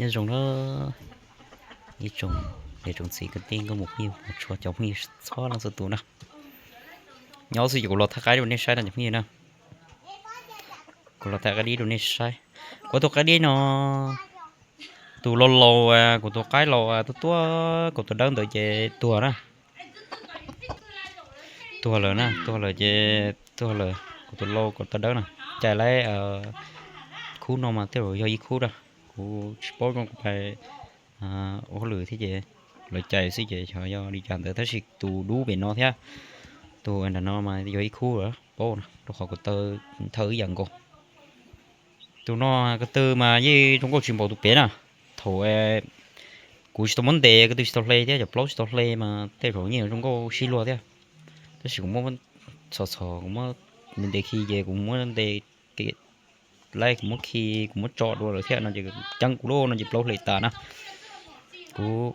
Nyob zoo na ib tsoom niam tsoom txiv kwv tij nkauj muam phooj ywg txhua cov phooj ywg txhua leej txhua tus na. Nyob xwb ces kuv los thaij qaib rau nej saib no cov phooj ywg na. Kuv los thaij qaib dib rau nej saib. Kuv tus qaib dib no, tus laus laus, kuv tus qaib laus tuaj tuaj, kuv tus dawb ntawd ces tuag na. Tuag lawm na, tuag lawm ces tuag lawm. Kuv tus laus kuv tus dawb na, cais laib khub no mas tej zaum yog ib khub na. Kuv tsis paub zoo kuv pais ua hauj lwm thiab ces lawv cais xwb ces xyov yog li cas ntawd, tab sis tus dub pem no thiab tus nram no mas yog ib khub lawm paub na, rau qhov kuv taw nthawv ib yam nkaus. Tus no ko tw mas yeej zoo nkauj tsis npaum tus pem na. Thaum kuv tsis tau muab ntes ko tw tsis tau hle thiab cov plaub tsis tau hle mas tej zaum yeej zoo nkauj sib luag thiab. Tab sis kuv muab txhom txhom, kuv muab ntes khi ces kuv muab ntes laib, kuv muab khi, kuv muab tso dua lawm thiab no ces ceeb kuv lawm no ces plaub hle tas na. Kuv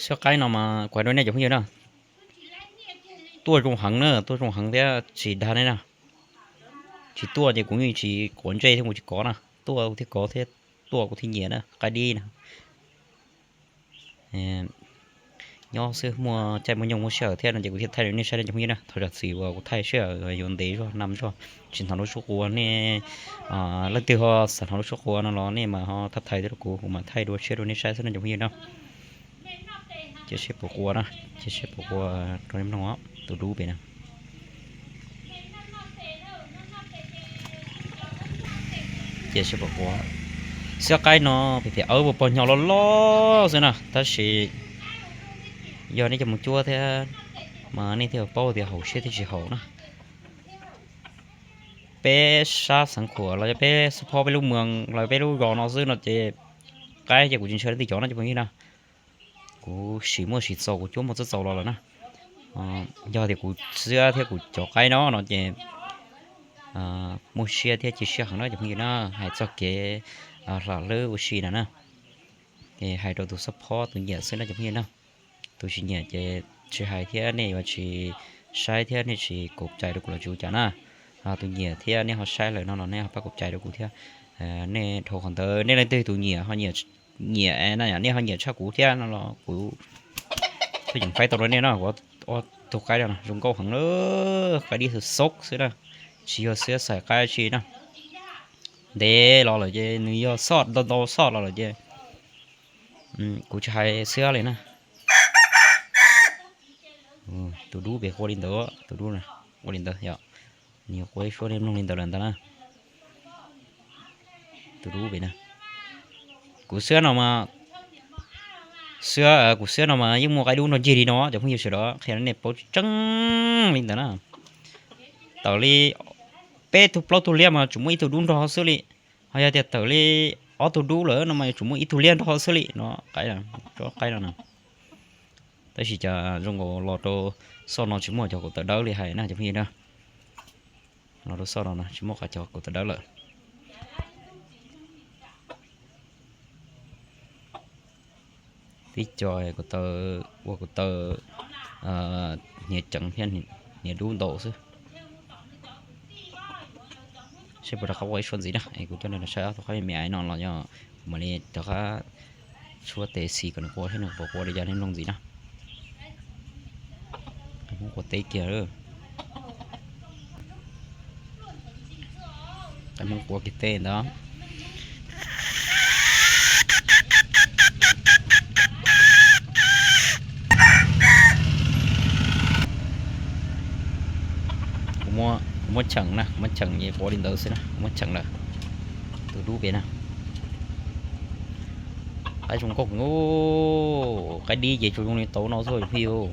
xyab qaib no mas kuv hais rau nej cov phooj ywg na, tuaj zoo heev na, tuaj zoo heev thiab tsis dag nej na. Tsis tuaj ces kuv yeej tsis quav ntsej thiab kuv tsis kov na, tuaj kuv thiaj kov thiab tuaj kuv thiaj nyiam na, qaib dib na. Nyob xwb muaj caij muaj nyoog muaj sij hawm thiab no ces kuv thiaj thaij rau nej saib no cov phooj ywg na. Thov zam txim uas kuv thaij sij hawm yuav ntev zog, hnam zog, tsis hnov lub suab qua nej, leej twg ho xav hnov lub suab qua no los nej mas ho thab thaiv rau kuv, kuv mam thaij dua tshiab rau nej saib xwb no cov phooj ywg na. Cia seb puas qua na, cia seb puas qua rau nej mloog os, tus dub pem na. Cia seb puas qua. Xyab qaib no pem pem awb puas pog nyo loj loj xwb na, tab sis yog nej cov mus cuab thiab mas nej thiaj paub tias haum siab thiab tsis haum na. Peb sab Xeev Khuam los yog peb xub phob peb lub moos los peb lub zos no xwb no ces qaib ces kuv tsis ntshaw leej twg cov no cov phooj ywg na. Kuv sim muaj sim txaus, kuv cuab muaj txawj txaus los lawm na. Yog tias kuv xyab thiab kuv cov qaib no no ces muaj siab thiab cia siab heev na cov phooj ywg na. Hais txog kev hla hlwb ua si na na, ces hais rau tus xub phob tus nyiam xwb na cov phooj ywg na. Tus tsis nyiam ces tsis hais thiab nej yuav tsis saib thiab nej tsis koom cai rau kuv los tsis ua cas na. Tus nyiam thiab nej ho saib lawm no los nej ho pab koom cai rau kuv thiab. Nej dhau qhov ntawd, nej leej twg tus nyiam ho nyiam, nyiam na, nej ho nyiam tshaj kuv thiab no los kuv tuaj yeem faib tau rau nej no. Kuv ua tus qaib no zoo nkauj heev na, qaib dib xwb xoob xwb na, tsis yog xyab xaim qaib tsi na. Ntev los lawm ces nws yog xoj ntau ntau xoj los lawm ces kuv tsis hais xyab li na. Tus dub pem qua li ntawd, tus dub qua li ntawd yom. Nws qua ib suab nej mloog li ntawd lawm ntag na. Tus dub pem na. Kuv xyab no mas, xyab, kuv xyab no mas yeej muaj qaib dub nrog ncig li no cov phooj ywg sawv daws, qhia nej paub tseeb li ntawd na. Tawm li peb tug plaub tug liab mas tsuas muaj ib tug dub nrog xwb li. Ho yog tias tawm li ob tug dub lawm no mas yuav tsum muaj ib tug liab nrog xwb li no, qaib, qaib no na. Tab sis cas zoo nkaus los rau xoj no tsis muaj cov kaum tawv dawb li hais na cov phooj ywg na. Los rau xoj no tsis muaj qhov cov kaum tawv dawb lawm. Tib co kuv taw, ua kuv taw hniav ceev thiab hniav dub ntau xwb. Seb puas rov qab ua ib suab ntxiv na, es kuv coj nej los saib ob tug qaib me me no los yog kuv mam li rov qab tshuab tes xis kom nws qua thiab nws puas qua li cas nej mloog ntxiv na. Qaib Hmoob qua teb kiag lawm. Qaib Hmoob qua kiag teb ntag. Kuv muab cheem na, kuv muab cheem es qua li ntawd xwb na, kuv muab cheem lawm. Tus dub pem na. Qaib zoo nkauj, qaib dib ces tsuas zoo li tau no xwb phooj ywg.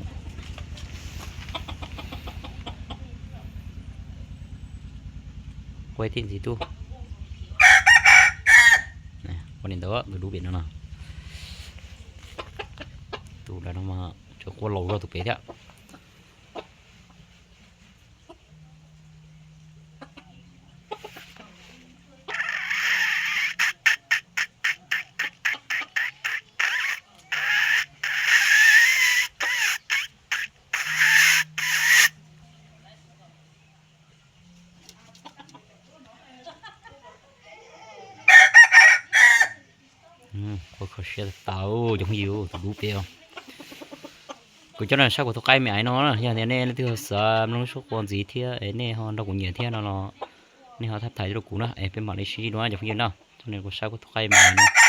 Qua tib ntxiv tub. Qua li ntawd, tus dub pem no no. Tus ntawd no mas tseem qua laus zog tus pem thiab. Ua kho siab tas tas cov phooj ywg, tus dub peb. Kuv coj nej saib kuv tus qaib me aiv no, yog tias nej leej twg xav mloog lub suab quaj ntxiv thiab es nej ho nrog kuv nyiam thiab no los nej ho thab thaiv rau kuv na es peb mam li sib ntsib dua cov phooj ywg na. Coj nej kuv saib kuv tus qaib me aiv no.